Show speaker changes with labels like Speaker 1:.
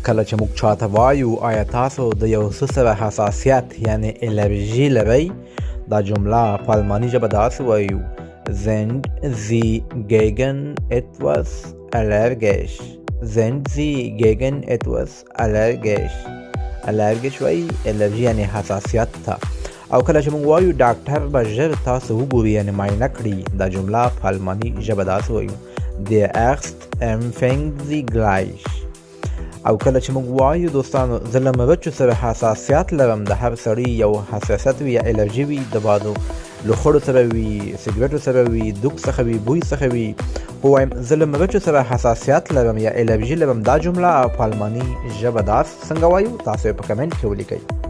Speaker 1: کله چې موږ چاته وایو آیا تاسو د یو څه سره حساسیت یعنی الرژي لرئ، دا جمله په الماني ژبه داسې وایو: Sind Sie gegen etwas allergisch؟ Sind Sie gegen etwas allergisch؟ Allergisch وایي الرژي یعنی حساسیت ته. او کله چې موږ وایو ډاکټر به ژر تاسو وګوري یعنی معاینه کړي، دا جمله په الماني ژبه داسې وایو: Der Arzt empfängt Sie gleich. او کله چې موږ وایو دوستانو زه له مرچو سره حساسیت لرم، د هر سړي یو حساسیت وي یا الرژي وي، د بعضو له خړو سره وي، سګرټو سره وي، دوک څخه وي، بوی څخه وي، خو وایم زه له مرچو سره حساسیت لرم یا الرژي لرم، دا جمله په الماني ژبه دا څنګه وایو؟ تاسو یې په کمنټ کې ولیکئ.